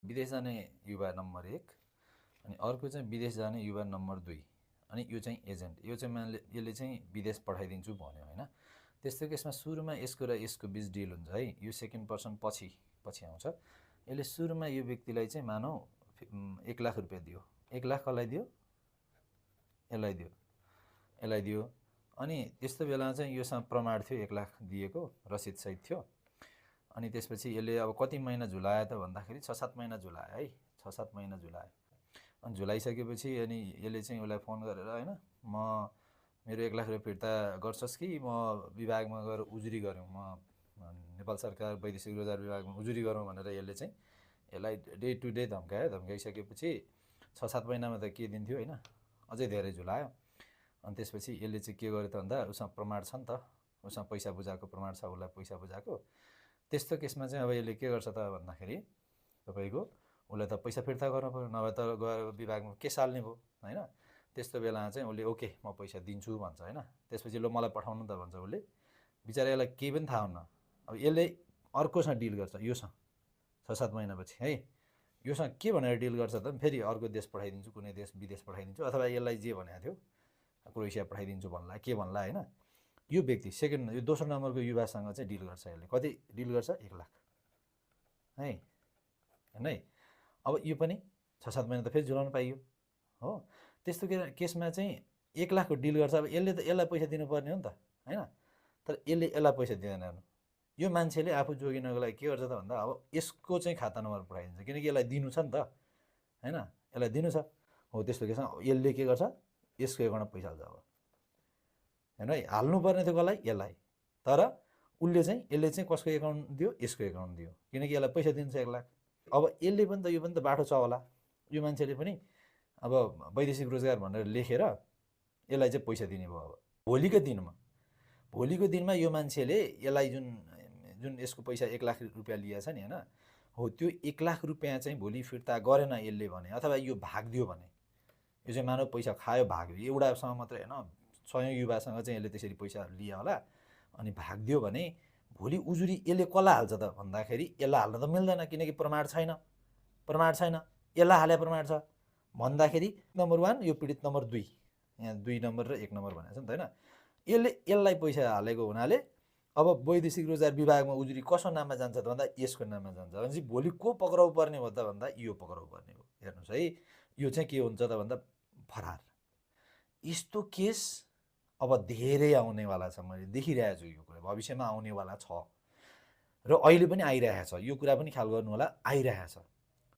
विदेश जाने युवा नम्बर 1 अनि अर्को चाहिँ विदेश जाने युवा नम्बर 2 अनि यो चाहिँ एजेन्ट। यो चाहिँ यसले चाहिँ विदेश पठाइदिन्छु भन्यो होइन। त्यस्तो केसमा सुरुमा यसको र यसको बिच डिल हुन्छ है। यो सेकेन्ड पर्सन पछि आउँछ। यसले सुरुमा यो व्यक्तिलाई चाहिँ मानौ 1 लाख रुपियाँ दियो। 1 लाख कसलाई दियो? यसलाई दियो। अनि त्यस्तो बेलामा चाहिँ योसँग प्रमाण थियो 1 लाख दिएको, रसिद सहित थियो। अनि त्यसपछि यसले अब कति महिना झुलायो त भन्दाखेरि 6-7 महिना झुलायो है। 6-7 महिना झुलायो। अनि झुलाइसकेपछि अनि यसले चाहिँ उसलाई फोन गरेर होइन मेरो 1 लाख रुपियाँ फिर्ता गर्छस् कि म विभागमा गएर उजुरी गरौँ, म नेपाल सरकार वैदेशिक रोजगार विभागमा उजुरी गरौँ भनेर यसलाई डे टु डे धम्कायो। धम्काइसकेपछि 6-7 महिनामा त के दिन्थ्यो होइन, अझै धेरै झुलायो। अनि त्यसपछि यसले चाहिँ के गर्यो त भन्दा उसँग प्रमाण छ नि त, उसँग पैसा बुझाएको प्रमाण छ, उसलाई पैसा बुझाएको। त्यस्तो केसमा चाहिँ अब यसले के गर्छ त भन्दाखेरि तपाईँको उसलाई त पैसा फिर्ता गर्नु पऱ्यो, नभए त गएर विभागमा के साल्ने भयो होइन। त्यस्तो बेलामा चाहिँ उसले ओके म पैसा दिन्छु भन्छ होइन। त्यसपछि ल मलाई पठाउनु त भन्छ उसले। बिचरा यसलाई केही पनि थाहा हुन्न। अब यसले अर्कोसँग डिल गर्छ, योसँग 6-7 महिनापछि है। योसँग के भनेर डिल गर्छ त फेरि अर्को देश पठाइदिन्छु, कुनै देश विदेश पठाइदिन्छु, अथवा यसलाई जे भनेको थियो क्रोएसिया पठाइदिन्छु भन्ला के भन्ला होइन। यो व्यक्ति सेकेन्ड यो दोस्रो नम्बरको युवासँग चाहिँ डिल गर्छ यसले। कति डिल गर्छ? 1 लाख है होइन है। अब यो पनि 6-7 महिना त फेरि झुलाउनु पाइयो हो। त्यस्तो केसमा चाहिँ 1 लाखको डिल गर्छ। अब यसले त यसलाई पैसा दिनुपर्ने हो नि त होइन। तर यसलाई पैसा दिँदैन। यो मान्छेले आफू जोगिनको लागि के गर्छ त भन्दा अब यसको चाहिँ खाता नम्बर पठाइदिन्छ, किनकि यसलाई दिनु छ नि त होइन, यसलाई दिनु छ हो। त्यस्तो केसमा यसले के गर्छ? यसको एकाउन्टमा पैसा हाल्छ अब होइन है। हाल्नुपर्ने थियो कसलाई? यसलाई। तर यसले चाहिँ कसको एकाउन्ट दियो? यसको एकाउन्ट दियो, किनकि यसलाई पैसा दिन्छ 1 लाख। अब यसले पनि त यो पनि त बाटो छ होला। यो मान्छेले पनि अब वैदेशिक रोजगार भनेर लेखेर यसलाई चाहिँ पैसा दिने भयो। अब भोलिको दिनमा यो मान्छेले यसलाई जुन यसको पैसा 1 लाख रुपियाँ लिएछ नि होइन हो, त्यो 1 लाख रुपियाँ चाहिँ भोलि फिर्ता गरेन यसले भने, अथवा यो भागिदियो भने, यो चाहिँ मानव पैसा खायो भाग्यो, एउटासँग मात्रै होइन 100 युवासँग चाहिँ यसले त्यसरी पैसा लियो होला अनि भागिदियो भने भोलि उजुरी यसले कसलाई हाल्छ त भन्दाखेरि यसलाई हाल्न त मिल्दैन, किनकि प्रमाण छैन। यसलाई हाले प्रमाण छ भन्दाखेरि नम्बर 1 यो पीडित नम्बर 2, यहाँ 2 नम्बर र 1 नम्बर भनेको छ नि त होइन। यसलाई पैसा हालेको हुनाले अब वैदेशिक रोजगार विभागमा उजुरी कसको नाममा जान्छ त भन्दा यसको नाममा जान्छ। भनेपछि भोलि को पक्राउ पर्ने हो त भन्दा यो पक्राउ पर्ने हो। हेर्नुहोस् है, यो चाहिँ के हुन्छ त भन्दा फरार। यस्तो केस अब धेरै आउनेवाला छ। मैले देखिरहेको छु यो कुरा भविष्यमा आउनेवाला छ र अहिले पनि आइरहेको छ। यो कुरा पनि ख्याल गर्नु होला, आइरहेको छ।